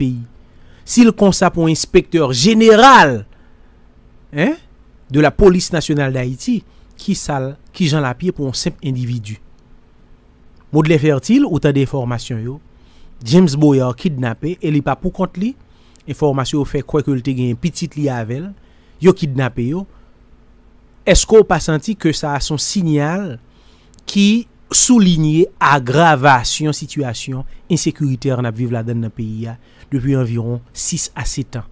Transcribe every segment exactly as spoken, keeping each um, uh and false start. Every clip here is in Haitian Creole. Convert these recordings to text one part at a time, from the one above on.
peyi. Si l konsa pou yon enspektè jeneral, hein, de la Police Nationale d'Haïti, ki sa l, ki jan l ap ye pou yon senp endividi? Modlè Fètil, ou tande enfòmasyon yo, James Boyard kidnape e li pa pou kont li. Enfòmasyon yo fè kwè ke l te gen pitit li avè l. Yo kidnape yo. Èske w pa santi ke sa a se yon siyal ki soulinye agravasyon sitiyasyon ensekiritè n ap viv ladan l nan peyi a depi anviwon sis a sèt an?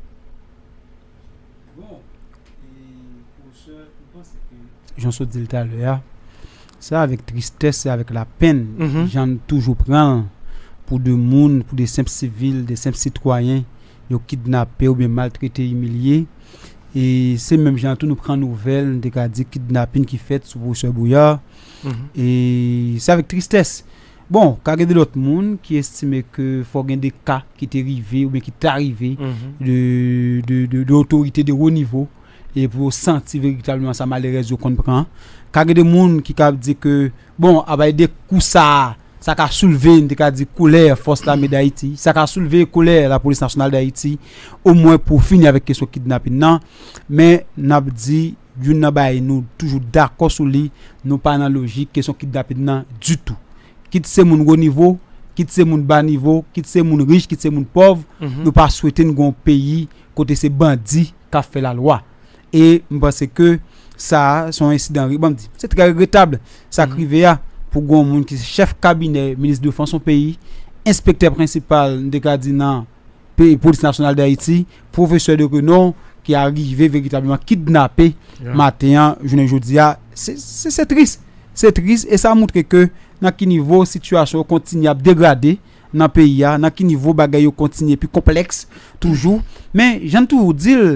Jan w sot di l talè a, se avèk tristès, se avèk lapenn, jan n toujou pran l pou de moun, pou de senp sivil, de senp sitwayen, yo kidnape oubyen maltrete, imilye. E se menm jan tou nou pran nouvèl, n te ka di kidnapin ki fèt sou pwofesè Bouyar. E se avèk tristès. Bon, ka gen de lòt moun ki estime ke fò gen de ka ki te rive oubyen ki ta rive de, de, de, de otorite de wo nivo e pou yo santi veritableman sa malerèz yo konn pran. Ka gen de moun ki ka di ke, bon, apre de kou sa a, sa ka soulve, n te ka di, kolè Fòs Lame Dayiti, sa ka soulve kolè Lapolis Nasyonal Dayiti, omwen pou fini avèk kesyon kidnapin nan. Men, n ap di, youn nan bagay nou toujou dakò sou li, nou pa nan lojik kesyon kidnapin nan ditou. Kit se moun wo nivo, kit se moun ba nivo, kit se moun rich, kit se moun pòv, nou pa swete n gen yon peyi kote se bandi k ap fè lalwa. E m panse ke sa a, se yon ensidan, re- bon, m di, se trè regretab sa k rive a, pou gen yon moun ki se chèf kabinè minis defans yon peyi, enspektè prensipal, n te ka di nan pe- Polis Nasyonal Dayiti, pwofesè de renon ki arive veritableman kidnape maten an, jounen jodi a. Se, se, se tris. Se tris e sa montre ke nan ki nivo sitiyasyon yo kontinye ap degrade nan peyi a, nan ki nivo bagay yo kontinye pi konplèks toujou. Men, jan n toujou di l,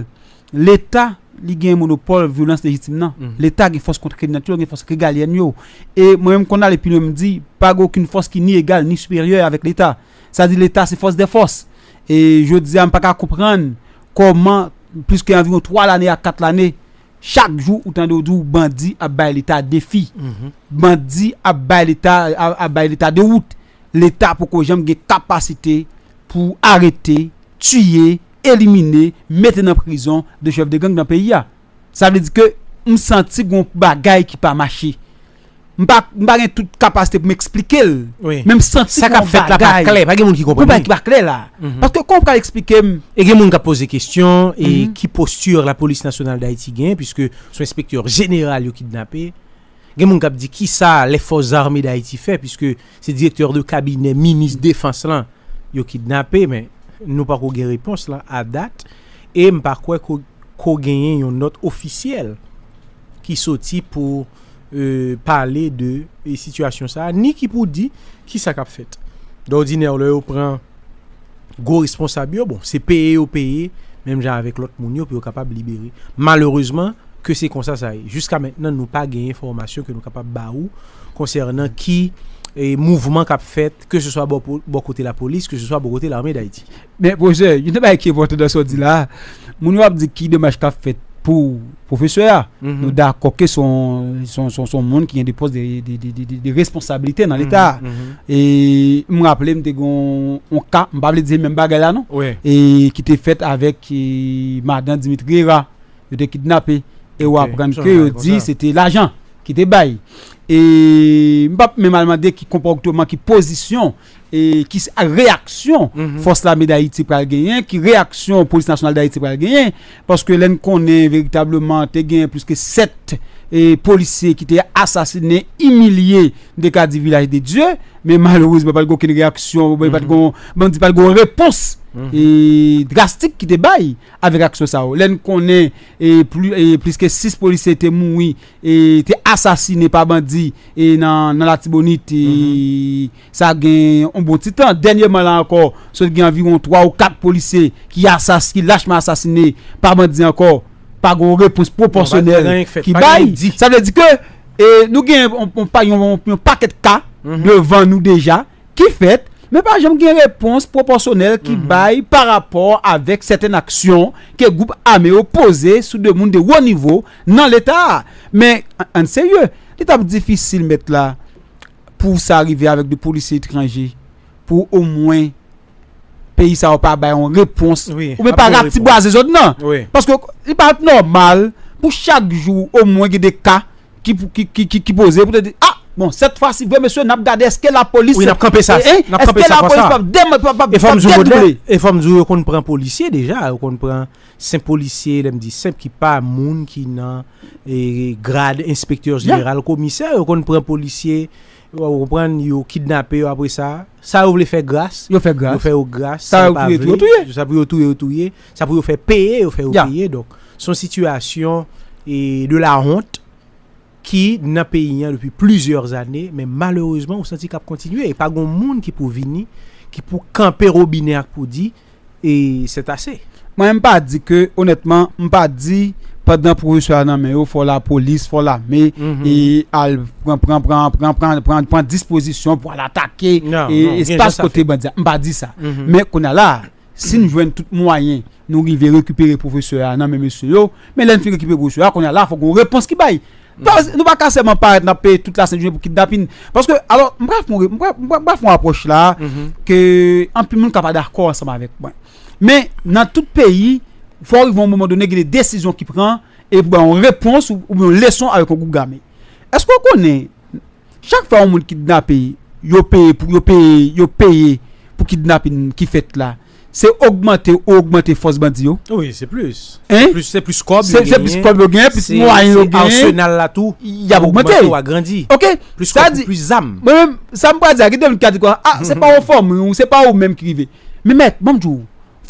Leta, li gen monopòl vyolans lejitim nan. Leta gen fòs kont kriminèl yo, gen fòs regalyèn yo. E mwen menm, m konn ale pi lwen, m di, pa gen okenn fòs ki ni egal ni siperyè avèk Leta. Sa di Leta se fòs dè fòs. E jodi a, m pa ka konprann kòman, plis ke anviwon twa lane a kat lane, chak jou ou tande yo di w bandi ap bay Leta defi. Bandi ap bay Leta, ap, ap bay Leta dewout. Leta poko janm gen kapasite pou arete, tiye, elimine, mete nan prizon de chèf de gang nan peyi a. Sa vle di ke m santi gon bagay ki pa mache. M pa, m pa gen tout kapasite pou m eksplike l. Men m santi gon bagay, gon bagay ki pa klè la. Paske kòman w pral eksplike m? E gen moun k ap poze kesyon, e ki posti Lapolis Nasyonal Dayiti genyen, piske se yon enspektè jeneral yo kidnape. Gen moun k ap di kisa lè Fòs Zame Dayiti fè, piske se direktè de kabinè minis defans lan yo kidnape, men nou pako gen repons lan a dat, e m pa kwè ko, ko genyen yon nòt ofisyèl ki soti pou, e, pale de, e, sitiyasyon sa a, ni ki pou di kisa k ap fèt. Dòdinè, lè yo pran gwo responsab yo, bon, se peye yo peye, menm jan avèk lòt moun yo, pou yo kapab libere. Malerezman, ke se konsa sa ye. Jiska mentnan, nou pa gen enfòmasyon ke nou kapab ba ou konsènan ki, e, mouvman k ap fèt, ke se swa bò, bò kote lapolis, ke se swa bò kote Lame Dayiti. Men, pwofesè, youn nan bagay ki enpòtan nan sa w di la a, moun yo ap di ki demach k ap fèt pou pwofesè a. Nou dakò ke se yon, se yon, se yon, se yon moun ki gen de pòs de, de, de, de, de, de responsablite nan Leta a. E m raple m te gen yon, yon ka, m pa vle di se menm bagay la non, e ki te fèt avèk, e, madan Dimitri Hérard. Yo te kidnape. E w aprann ke yo di se te lajan ki te bay. E m p ap menm al mande ki konpòteman, ki pozisyon, e ki s- reyaksyon Fòs Lame Dayiti pral genyen, ki reyaksyon Polis Nasyonal Dayiti pral genyen, paske lè n konnen veritableman te genyen plis ke sèt, e, polisye ki te asasinen, imilye, n te ka di Vilaj de Dye, men malerezman pa t gen okenn reyaksyon, pa t gen, bandi pa t gen yon repons, e, drastik ki te bay avèk aksyon sa yo. Lè n konnen, e, pli- e, plis ke sis polisye te mouri, e, te asasinen pa bandi, e, nan, nan Latibonit, e, sa gen yon bon ti tan. Dènyèman la ankò, sot gen anviwon twa ou kat polisye ki asas- ki lachman asasinen pa bandi ankò, pa gen yon repons pwopòsyonèl ki bay. Sa vle di ke, e, nou gen yon, yon, yon, yon pakèt ka devan nou deja, ki fèt, men pa janm gen repons pwopòsyonèl ki bay pa rapò avèk sètèn aksyon ke gwoup ame yo poze sou de moun de wo nivo nan Leta a. Men, an, an serye, li t ap difisil, mèt la, pou sa rive avèk de polisye etranje, pou omwen peyi sa yo pa bay yon repons, oubyen pa ratibwaze zòn nan. Paske li pa nòmal pou chak jou omwen gen de ka ki, ki, ki, ki, ki poze pou te di, ah, bon, sèt fwa si vre, mesye, n ap gade èske lapolis, wi, n ap kanpe sa, n ap kanpe sa, pa sa. E fò m di w, yo konn pran polisye deja, yo konn pran senp polisye, lè m di senp, ki pa moun ki nan e, grad enspektè jeneral, komisè, yo konn pran polisye, ou konprann, yo kidnape yo apre sa. Sa yo vle fè gras, yo fè gras, yo fè yo gras, sa yo pa vle, yo touye, sa pou yo touye, yo touye, sa pou yo fè peye, yo fè yo peye. Donk, se yon sitiyasyon e, de la honte ki nan peyi an depi plizyè ane, men malerezman, ou santi k ap kontinye. E pa gen moun ki pou vini, ki pou kanpe robinè ak pou di, e c'est assez. Mwen, m pa di ke, onètman, m pa di pandan pwofesè a nan men yo, fò lapolis, fò lame, e al pran, pran, pran, pran, pran, pran, pran dispozisyon pou al atake espas kote bandi a. M pa di sa. Men kounye a la, si n jwenn tout mwayen, nou rive rekipere pwofesè a nan men mesye yo, men lè n fin rekipere pwofesè a, kounye a la, fòk gon repons ki bay. Pas-, nou pa ka sèlman parèt n ap peye tout lasent jounen pou kidnapin. Paske, alò, m pral fè yon re-, m pral, m pral, m pral fè yon apwòch la, ke anpil moun ka pa dakò ansanm avèk mwen. Men, nan tout peyi, fò rive yon moman done, gen de desizyon ki pran, e pou bay yon repons ou, oubyen yon leson avèk yon gwoup game. Èske w konnen, chak fwa yon moun kidnape, yo peye pou, yo peye, yo peye pou kidnapin ki fèt la, se ogmante ou ogmante fòs bandi yo. Wi, se plis. Hein? Se plis, se plis kòb yo genyen. Se plis kòb yo genyen, plis mwayen yo genyen. Arsenal la tou. Y ap ogmante. Ou agrandi. Ok. Plis kòb, plis zam. Mwen menm, sa m pral di a, gen de moun ki ka di kwa, ah, se pa yon fanmi ou, se pa ou menm ki rive. Men mèt, ban m di w,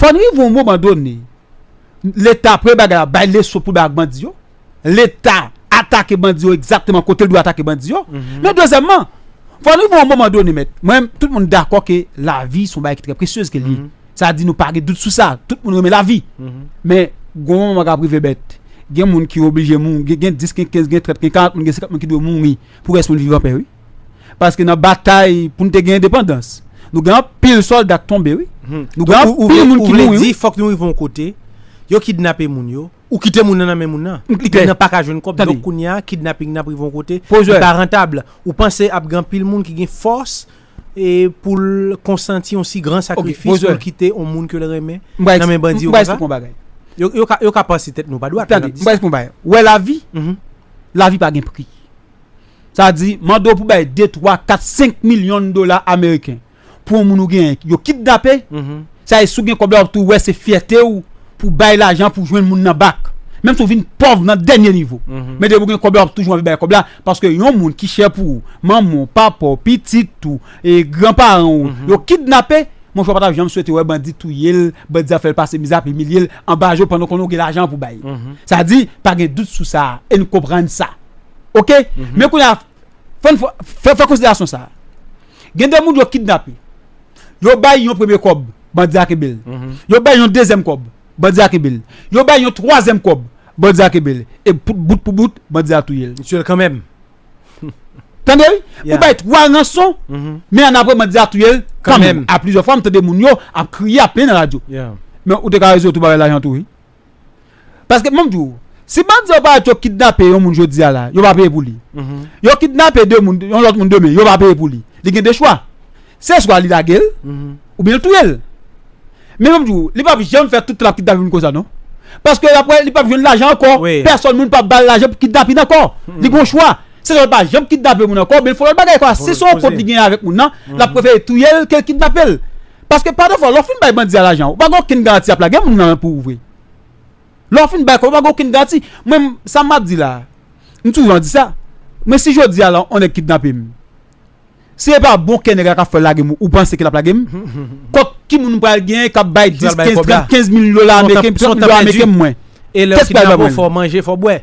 fò n rive yon moman done, Leta premye bagay la, bay leson pou bay ak bandi yo. Leta atake bandi yo egzakteman kote l dwe atake bandi yo. Men dezyèmman, fò n rive yon moman done, mèt. Mwen, tout moun dakò ke lavi se yon bagay ki trè presyez ke l ye. Sa di nou pa gen dout sou sa. Tout moun renmen lavi. Men, gon moman k ap rive, mèt. Gen moun ki oblije mouri. Gen, gen dis, gen kenz, gen trant, gen karant moun, gen senkant moun ki dwe mouri pou rès moun viv anpè, wi. Paske nan batay pou n te gen endepandans, nou gen anpil sòlda k tonbe, wi. Nou gen anpil moun ki mouri, wi. Ou vle di, fòk nou rive yon kote, yo kidnape moun yo, ou kite moun nan nan men moun nan. Moun nan pa ka jwenn kòb. Donk, kounye a, kidnaping nan ap rive yon kote, li pa rantab. Ou panse ap gen anpil moun ki gen fòs e pou l konsanti yon si gran sakrifis pou l kite yon moun ke l renmen nan men bandi yo konsa? Yo, yo ka, yo ka panse tèt nou pa dwat. Tande, m pral esplike yon bagay. Wè lavi, lavi pa gen pri. Sa di, mande w pou bay de, twa, kat, senk milyon dola ameriken pou yon moun ou genyen, yo kidnape, sa e si w gen kòb la, w ap tou wè se fyète w pou bay lajan pou jwenn moun nan bak. Menm si w vin pòv nan dènye nivo. Men depi w gen kòb la, w ap toujou anvi bay kòb la, paske yon moun ki chè pou ou, manman w, papa w, pitit ou, e granparan w, yo kidnape, monchè, w pa t ap janm swete wè bandi touye l, bandi ap fè l pase mizè, ap imilye l anba je w pandan w konnen w gen lajan pou bay. Sa di, pa gen dout sou sa, e n konprann sa. Oke? Men kounye a, fò n fè, fè, fè konsiderasyon sa. Gen de moun yo kidnape. Yo bay yon premye kòb, bandi a kenbe l. Yo bay yon dezyèm kòb, bandi a kenbe l. Yo bay yon twazyèm kòb, bandi a kenbe l. E bout, bout pou bout, bandi a touye l. Li touye l kanmenm. Tande, wi? Ou bay twa ranson, men annapre bandi a touye l kanmenm. A plizyè fwa, m tande moun yo ap kriye, ap plenyen nan radyo. Men ou te ka rezon tou ba yo lajan tou, wi. Paske, ban m di w, si bandi yo parèt yo kidnape yon moun jodi a la, yo pa peye pou li. Yo kidnape de moun, yon lòt moun demen, yo pa peye pou li. Li gen de chwa. Se swa li lage l, oubyen l touye l. Men ban m di w, li p ap janm fè tout tan l ap kidnape moun konsa, non. Paske apre, li p ap jwenn lajan ankò. Pèsòn moun p ap ba l lajan pou kidnapin ankò. Li gen yon chwa. Se swa l pa janm kidnape moun ankò, oubyen l fè yon lòt bagay ankò. Si se yon kont li genyen avèk moun nan, l ap prefere touye l ke l kidnape l. Paske, pa de fwa, lè w fin bay bandi a lajan, ou pa gen okenn garanti y ap lage moun nan pou ou vre. Lè w fin bay kòb, ou pa gen okenn garanti. Mwen, sa m ap di la, m toujou di sa. Mwen, si jodi a la, yon nèg kidnape m, si e pa bon kè nèg la k ap fè l lage m, ou panse ke l ap lage m? Kòb ki moun m pral genyen k ap bay dis, kenz, trant, kenz mil dola ameriken, trant mil dola ameriken mwen? Kès k pral ba mwen? Fò manje, fò bwè.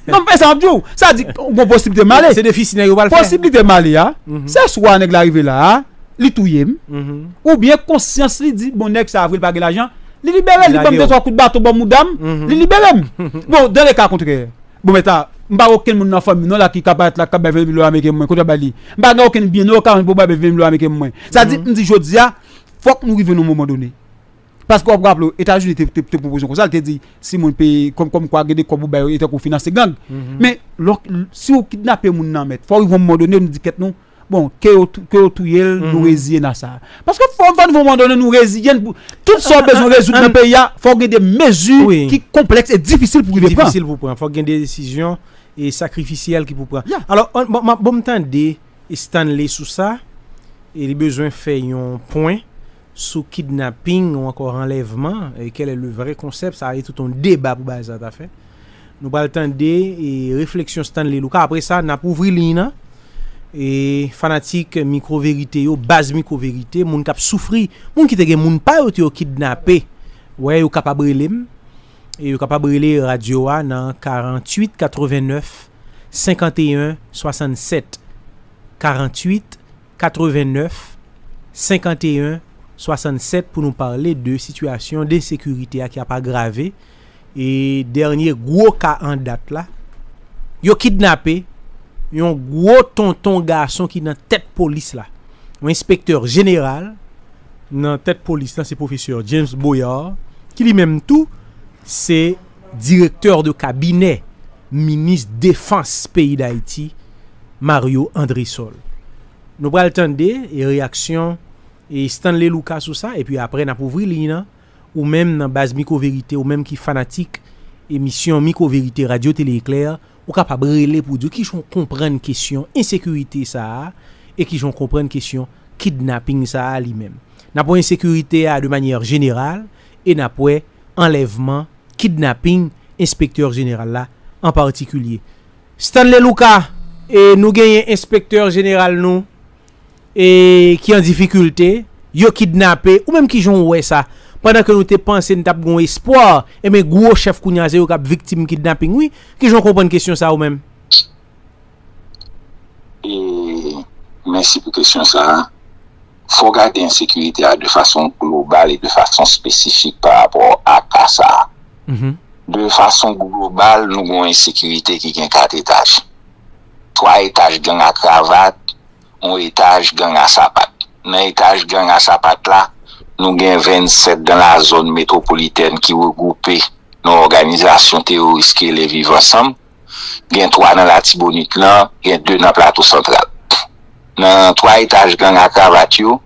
Non, men sa m ap di w, sa di, gon posiblite m ale. Se defisi nèg yo pral fè. Posiblite m ale a, se swa nèg la rive la a, li touye m, oubyen konsyans li di, bon, nèg sa a vre, li pa gen lajan, li libere l, li ban m de twa kout baton bò mouda m, li libere m. Bon, dans le cas contraire, bon, men ta, m pa gen okenn moun nan fanmi non la ki ka parèt la, k ap bay ven mil dola ameriken mwen, kote y ap bay li? M pa gen okenn byen non yo ka vann pou bay ven mil dola ameriken mwen. Sa di, m di jodi a, fòk nou rive nan yon moman done. Paske w ap raple w, Etazini te, te, te pwopoze yon konsa, li te di, si moun peye, kòm, kòm kwa gen de kòb ou bay yo, e tankou w finanse gang. Men, lò, si w kidnape moun nan, mèt, fò w rive yon moman done, nou di kèt nou, Bon, ke yo tou- ke yo touye l, nou reziye nan sa. Paske fò fò nou fè yon moman donnen nou reziye n pou tout sa w bezwen rezoud nan peyi a, fò w gen de mezi ki konplèks e difisil pou rive pran. Difisil pou pran. Fò w gen de desizyon e sakrifisyèl ki pou pran. Alò, bon, bon m tande Stanley sou sa, e li bezwen fè yon pwen sou kidnaping ou ankò anlèvman, e quel est le vrai concept, sa e tout yon deba pou bagay sa ta fè. Nou pral tande e refleksyon Stanley Lucas. Apre sa, n ap ouvri liy nan. E fanatik Mikwo Verite yo, baz Mikwo Verite, moun k ap soufri, moun ki te gen moun pa yo te yo kidnape, wè, yo kapab rele m. E yo kapab rele radyo a nan karanntuit katrevennnèf senkanteyen swasannsèt. Karanntuit katrevennnèf senkanteyen swasannsèt pou nou pale de sitiyasyon de ensekirite a ki ap agrave. E dènye gwo ka an dat la, yo kidnape yon gwo tonton gason ki nan tèt polis la. Yon enspektè jeneral nan tèt polis la, se pwofesè James Boyard, ki li menm tou se direktè de kabinè minis defans peyi Dayiti, Mario Andrésol. Nou pral tande e reyaksyon e Stanley Lucas sou sa, epi apre n ap ouvri liy nan. Ou menm nan baz Mikwo Verite, ou menm ki fanatik emisyon Mikwo Verite Radyo Tele Eklè, ou kapab rele pou di w kijan w konprann kesyon ensekirite sa a e kijan w konprann kesyon kidnaping sa a li menm. N ap wè ensekirite a de manyè jeneral e n ap wè anlèvman, kidnaping enspektè jeneral la an patikilye. Stanley Lucas, e nou genyen enspektè jeneral nou e ki an difikilte, yo kidnape, ou menm kijan w wè sa? Pandan ke nou te panse n t ap gen yon espwa, enben gwo chèf kounye a se yo k ap viktim kidnaping wi. Kijan w konprann kesyon sa a ou menm? E mèsi pou kesyon sa a. Fò w gade ensekirite a de fason global e de fason espesifik pa rapò a ka sa a. De fason global, nou gen yon ensekirite ki gen kat etaj. Twa etaj gang a kravat, yon etaj gang a sapat. Nan etaj gang a sapat la, nou gen vennsèt dans la zone métropolitaine ki regwoupe nan òganizasyon teworis ki rele Viv Ansanm. Gen twa nan Latibonit lan, gen de nan Plato Santral. Nan twa etaj gang a kravat yo,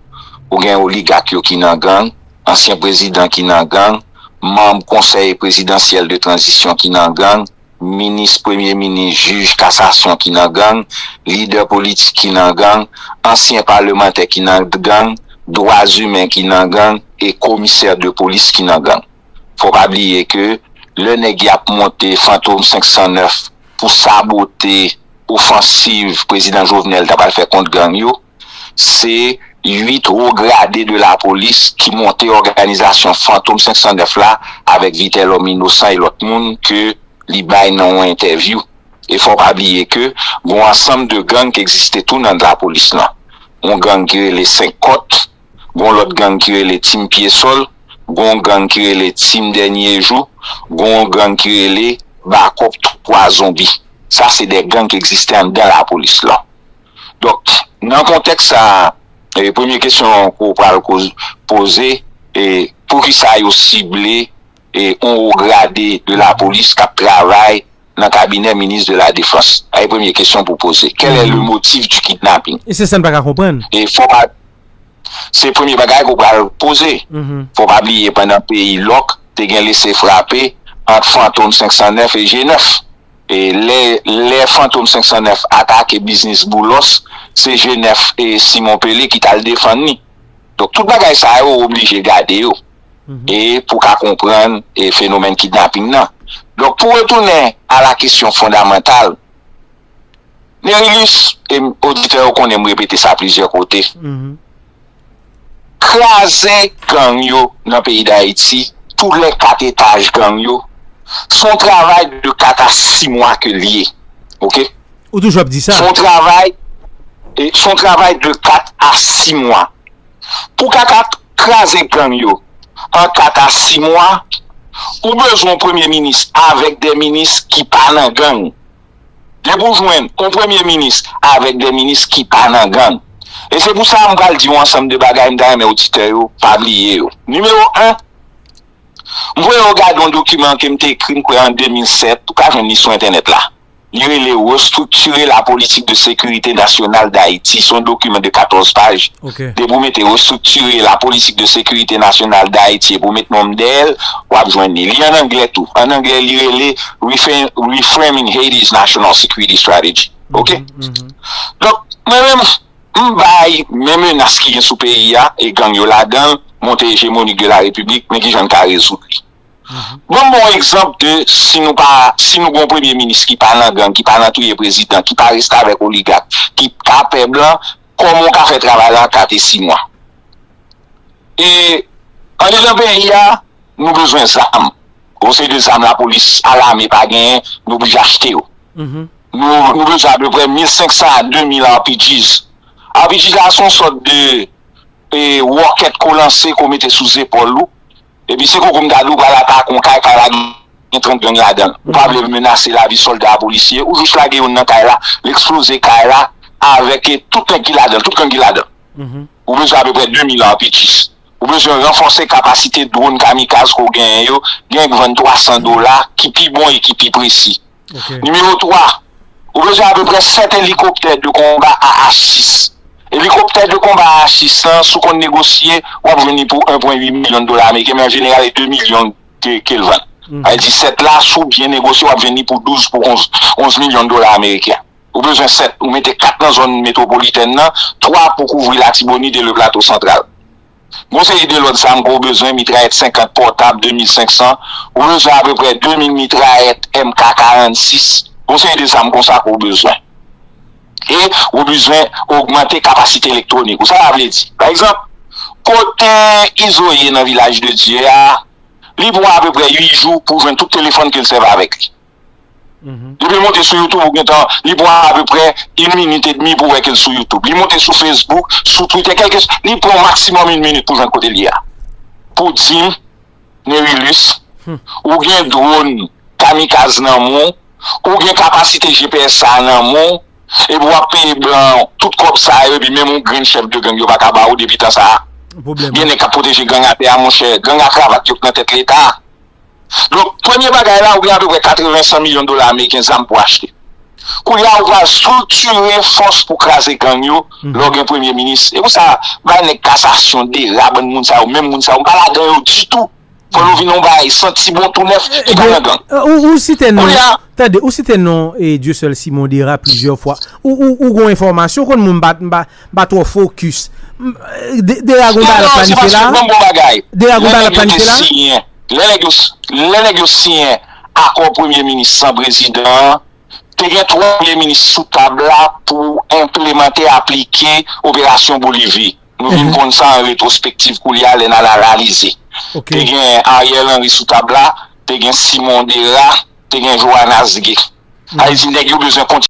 ou gen oligak yo ki nan gang, ansyen prezidan ki nan gang, manm konsèy prezidansyèl de tranzisyon ki nan gang, minis, premye minis, jij kasasyon ki nan gang, lidè politik ki nan gang, ansyen palemantè ki nan gang, dwa imen ki nan gang e komisè de polis ki nan gang. Fò pa bliye ke lè nèg y ap monte Fantom senk san nèf pou sabote ofansiv prezidan Jovenel ta pral fè kont gang yo, se uit wo grade de lapolis ki monte òganizasyon Fantom senk san nèf la avèk Vitelhomme Innocent e lòt moun ke li bay nan yon entèvyou. E fò pa bliye ke gon ansanm de gang ki egziste tou nan lapolis lan. Yon gang ki rele Senk Kòt, gon lòt gang ki rele Team Pyesòl, gon gang ki rele Team Dènye Jou, gon gang ki rele Bakòp Twa Zonbi. Sa se de gang ki egziste anndan lapolis lan. Donk, nan kontèks sa a, e, premye kesyon ke w pral koz- poze, e, poukisa yo sible e, yon wo grade de lapolis k ap travay nan kabinè minis de la defans? Sa se premye kesyon pou poze. Quel est le motif du kidnapping? E se sa n pa ka konprann. E fò pa, se premye bagay ke w pral poze. Fò pa bliye pandan peyi lòk, te gen lese frape ant Fantom senk san nèf e G nèf. E lè, lè Fantom senk san nèf atake biznis Boulos, se G nèf e Simon Pele ki t al defann li. Donk, tout bagay sa yo, ou oblije gade yo. E pou w ka konprann e fenomèn kidnaping nan. Donk, pou retounen a la kesyon fondamantal, Nerilus, e oditè yo konnen m repete sa plizyè kote, kraze gang yo nan peyi Dayiti, tou lè kat etaj gang yo, se yon travay de kat a sis mwa ke l ye. Oke? Ou toujou ap di sa. Se yon travay, e, se yon travay de kat a sis mwa. Pou ka, ka kraze gang yo an kat a sis mwa, ou bezwen yon premye minis avèk de minis ki pa nan gang. Depi w jwenn yon premye minis avèk de minis ki pa nan gang. E se pou sa m pral di yon ansanm de bagay, m ta renmen oditè yo pa bliye yo. Nimewo en, m voye w gade yon dokiman ke m te ekri, m kwè an de mil sèt, ou ka jwenn li sou entènèt la. Li rele Restructurer la politique de sécurité nationale d'Haïti. Se yon dokiman de katòz paj. Depi w mete Restructurer la politique de sécurité nationale d'Haïti epi w met non m dèyè l, w ap jwenn li. Li an anglè tou. An anglè, li rele Refra- Reframing Haiti's National Security Strategy. Oke? Donk, mwen menm, m bay men menas ki gen sou peyi a, e gang yo ladan l, monte ejemonik de la repiblik, men kijan n ka rezoud li. Ban m yon egzanp de si nou pa, si nou gen yon premye minis ki pa nan gang, ki pa nan touye prezidan, ki pa restavèk oligak, ki pa pè blan, kòman w ka fè travay la kat e sis mwa? E andedan peyi a, nou bezwen zam. Yon seri de zam lapolis a lame pa genyen, nou oblije achte yo. Nou, nou bezwen apeprè mil senk san a de mil R P Gs. R P Gs la se yon sòt de e, wòkèt ko lanse ko mete sou zepòl ou. Epi se koko m ta di w pral atake yon kay, kay la gen trant gang ladan l. Ou pa vle menase lavi sòlda a polisye, ou jis lage youn nan kay la, l eksploze kay la avèk e, tout nèg ki ladan l, tout gang ki ladan l. Ou bezwen apeprè de mil R P Gs. Ou bezwen ranfòse kapasite dwòn kamikaz ke w genyen yo, gen k vann twa san dola, ki pi bon e ki pi presi. Nimewo twa, ou bezwen apeprè sèt elikoptè de konba A H sis. Elikoptè de konba A H sis lan, si w konn negosye, w ap jwenn li pou en pwen uit milyon dola ameriken, men an jeneral, e de milyon ke, ke l vann. Sa vle di sèt la, si w byen negosye, w ap jwenn li pou douz, pou onz, onz milyon dola ameriken. Ou bezwen sèt, ou mete kat nan zòn metwopolitèn nan, twa pou kouvri Latibonit e le Plato Santral. Gon seri de lòt zam ke w bezwen, mitrayèt senkant pòtab de mil senk san, ou bezwen apeprè de mil mitrayèt M K karannsis, gon seri de zam konsa ke w bezwen. E ou bezwen ogmante kapasite elektwonik ou. Sa sa vle di? Pa egzanp, kote Izo ye nan Vilaj de Dye a, li pran apeprè uit jou pou jwenn tout telefòn ke l sèvi avèk li. Depi l monte sou YouTube, ou gentan, li pran apeprè yon minit edmi pou wè ke l sou YouTube. Li monte sou Facebook, sou Twitter, kèlke, li pran maksimòm yon minit pou jwenn kote l ye a. Pou di m, Nerilus, ou gen dwòn kamikaz nan men w, ou gen kapasite G P S sa a nan men w, epi w ap peye blan tout kòb sa yo, epi menm yon grenn chèf de gang yo pa ka ba ou depi tan sa a. Gen nèg k ap pwoteje gang atè a, monchè, gang a kravat yo k nan tèt Leta. Donk, premye bagay la, ou gen apeprè katreven san milyon dola ameriken zam pou achte. Kounye a, ou pral estriktire fòs pou kraze gang yo, lè w gen premye minis. E pou sa, bay nèg kasasyon, dera, bann moun sa yo, menm moun sa yo, m pa ladan yo ditou. Fò nou vin yon bagay santi bon tou nèf, ki pa nan gang. Ou, ou site non, tande, ou site non e Dieuseul Simon Dera plizyè fwa. Ou, ou, ou gon enfòmasyon, konn mwen m pa, m pa, m pa twò fokis. M, e, De-, Dera gon bagay l ap planifye la? Dera gon bagay l ap planifye la? Lè nèg yo, lè nèg yo siyen akò premye minis san prezidan an, te gen twa premye minis sou tab la pou enplimante, aplike operasyon Bolivi. Nou vin konn sa an retwospektiv koulye a lè n al analize. Te gen Ariel Henry sou tab la, te gen Simon Dera, te gen Johannes Gué. Sa vle di nèg yo bezwen kontinye